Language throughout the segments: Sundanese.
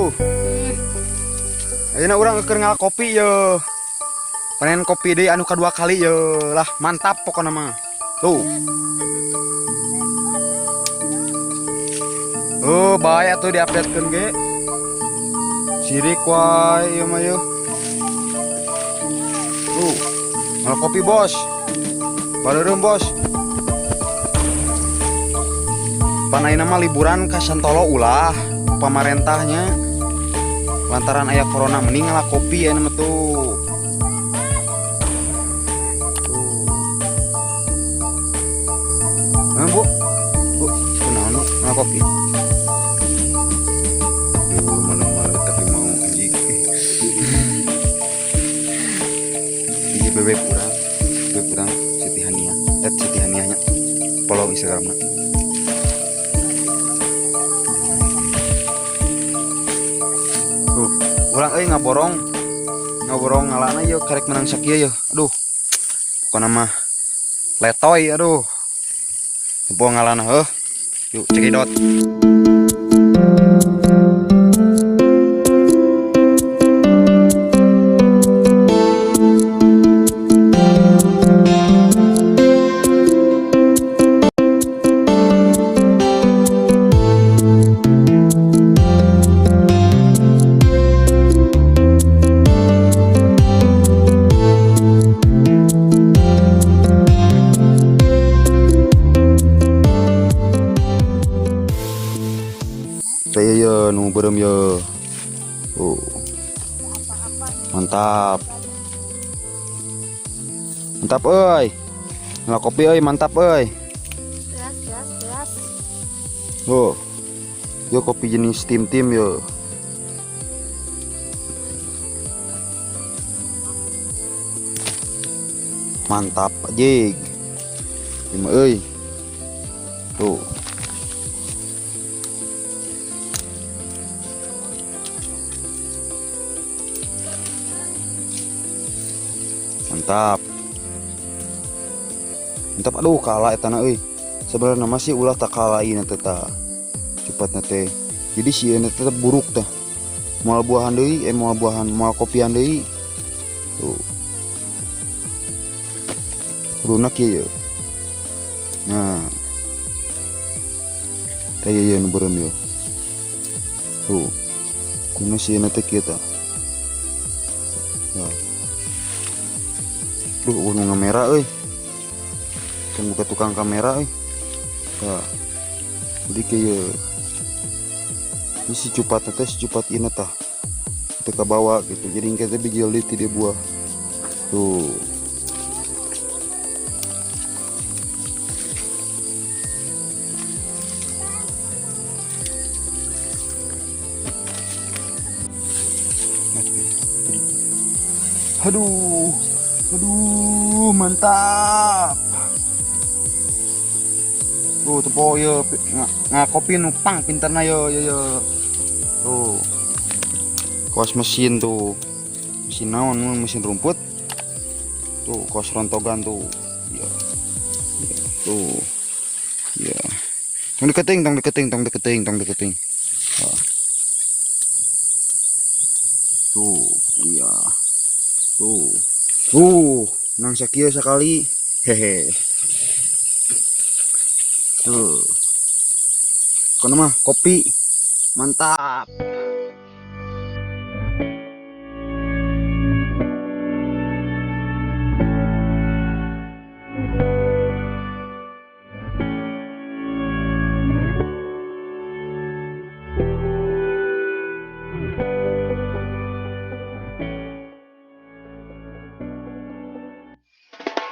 Bu. Ayeuna urang keur ngala kopi ye. Panen kopi deui anu kadua kali ye lah, mantap pokona mah. Tuh. Oh, bae atuh diupdatekeun ge. Sirik wae ieu mah yeuh. Tuh. Ngala kopi, Bos. Bareureum, Bos. Pan ayeuna mah liburan ka Santolo ulah pamarentahnya. Lantaran aya corona mending ngala kopi ayeuna mah tuh. Tuh. Nah, Bu. Bu, kunaon Bu? Ngala kopi. Duh, malu-malu tapi mau anjing. Ini bebek urang. Bebek urang Siti Hania. Siti Hania nya. Follow Instagramna. Tuh, urang euy ngaborong. Ngaborong ngalana yeuh karek menang sakieu yeuh. Aduh. Pokona mah letoy aduh. Tempo ngalana heuh. Yuk cekidot. Saya ya nu beureum ye. Oh. Mantap. Mantap euy. Ngala kopi euy, mantap euy. Jelas, jelas, jelas. Oh. Yo kopi jenis tim-tim yo. Mantap jig. Lima euy. Tuh. Mantap. Mantap aduh kalah etana euy. Sebenarnya masih ulah tak kalahin teh ta. Cepatna teh. Jadi si ieu teh buruk tah. Moal buahan deui, moal buahan, moal kopian deui. Tuh. Kuduna kieu ye. Nah. Teh ieu nu beureum ieu. Tuh. Kuduna si ieu teh kieu tah. Nah. Duh, nu ngamera euy. Can buka tukang kamera euy. Tah. Jadi kieu. Ini si cupat teh si cupat ieu tah. Teu kabawa gitu. Jadi engke teh bijil deui ti buah. Tuh. Aduh. Aduh, mantap. Tuh, tepo ye ngakopi nu pang pinterna ye ye ye. Tuh. Kos mesin tuh. Mesin naon, mesin rumput. Tuh, kos rontogan tuh. Iya. Ya, tuh. Iya. Tong deketing, tong deketing, tong deketing, tong deketing. Ah. Tuh, iya. Tuh. Nang sakieu sekali. Hehe. Tuh. Kono mah kopi. Mantap.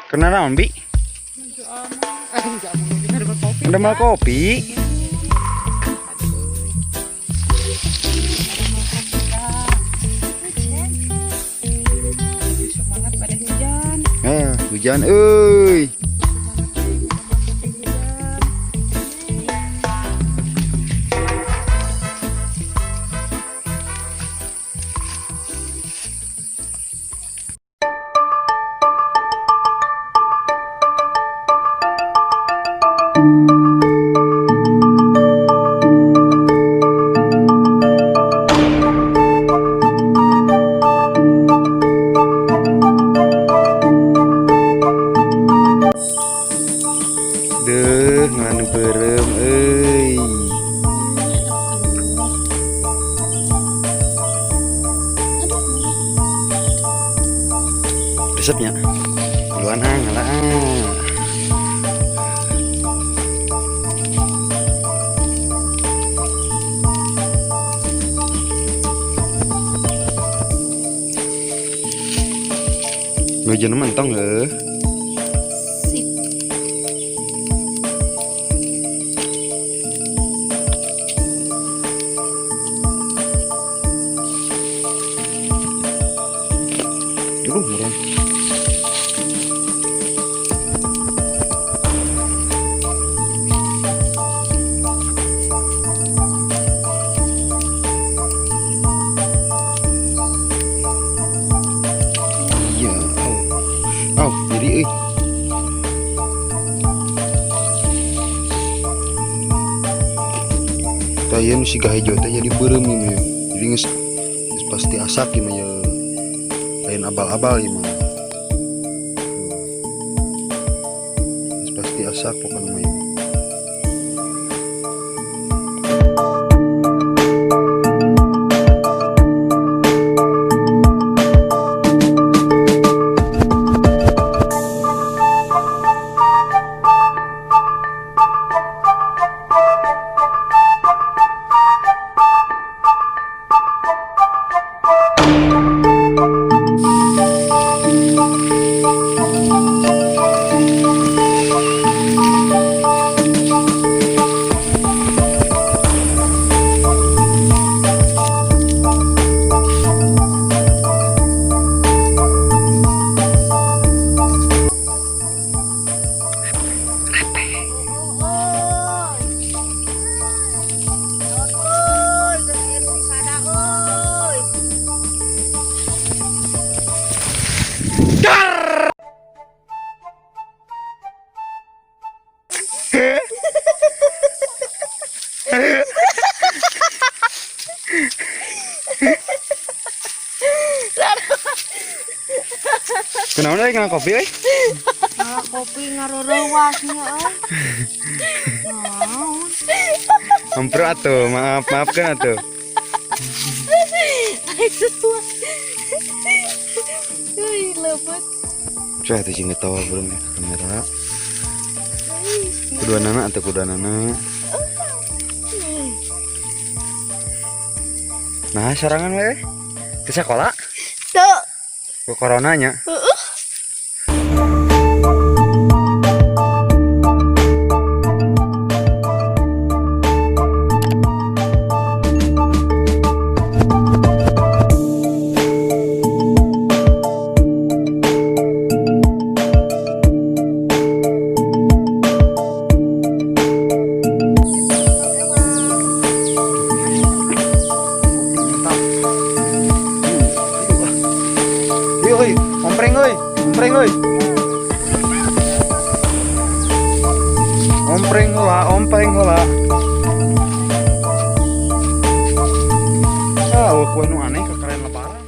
Kena naon, Bi? Udah mau kopi. Semangat pada hujan. Hujan euy. Resepnya. Duluan ah, ngala ah. Meja mentong heuh. Sip. Aduh, murah. Iya, au. Au, jadi euy. Tah ieu nu siga hejo teh jadi beureum ieu mah yeuh. Jadi geus pasti asak ieu mah yeuh. Lain abal-abal ieu mah. Geus pasti asak pokona mah ieu. Oi, sada oi. Kunaon euy ngala kopi euy? Ngala kopi ngareurewas nya euy. Naon? Hampura atuh, maaf, maafkan atuh. Euy, lebat. Coba tuh sing ketawa belum ya ke kamera. Kedua nana atau kedua nana. Nah, sorangan we. Ke sekolah? Tuh. Ke coronanya. Mantap. Yuk, euy, ompreng euy, ompreng euy. Ompreng heula, ompreng heula. Ah, eueuh kue nu aneh kakaren lebaran.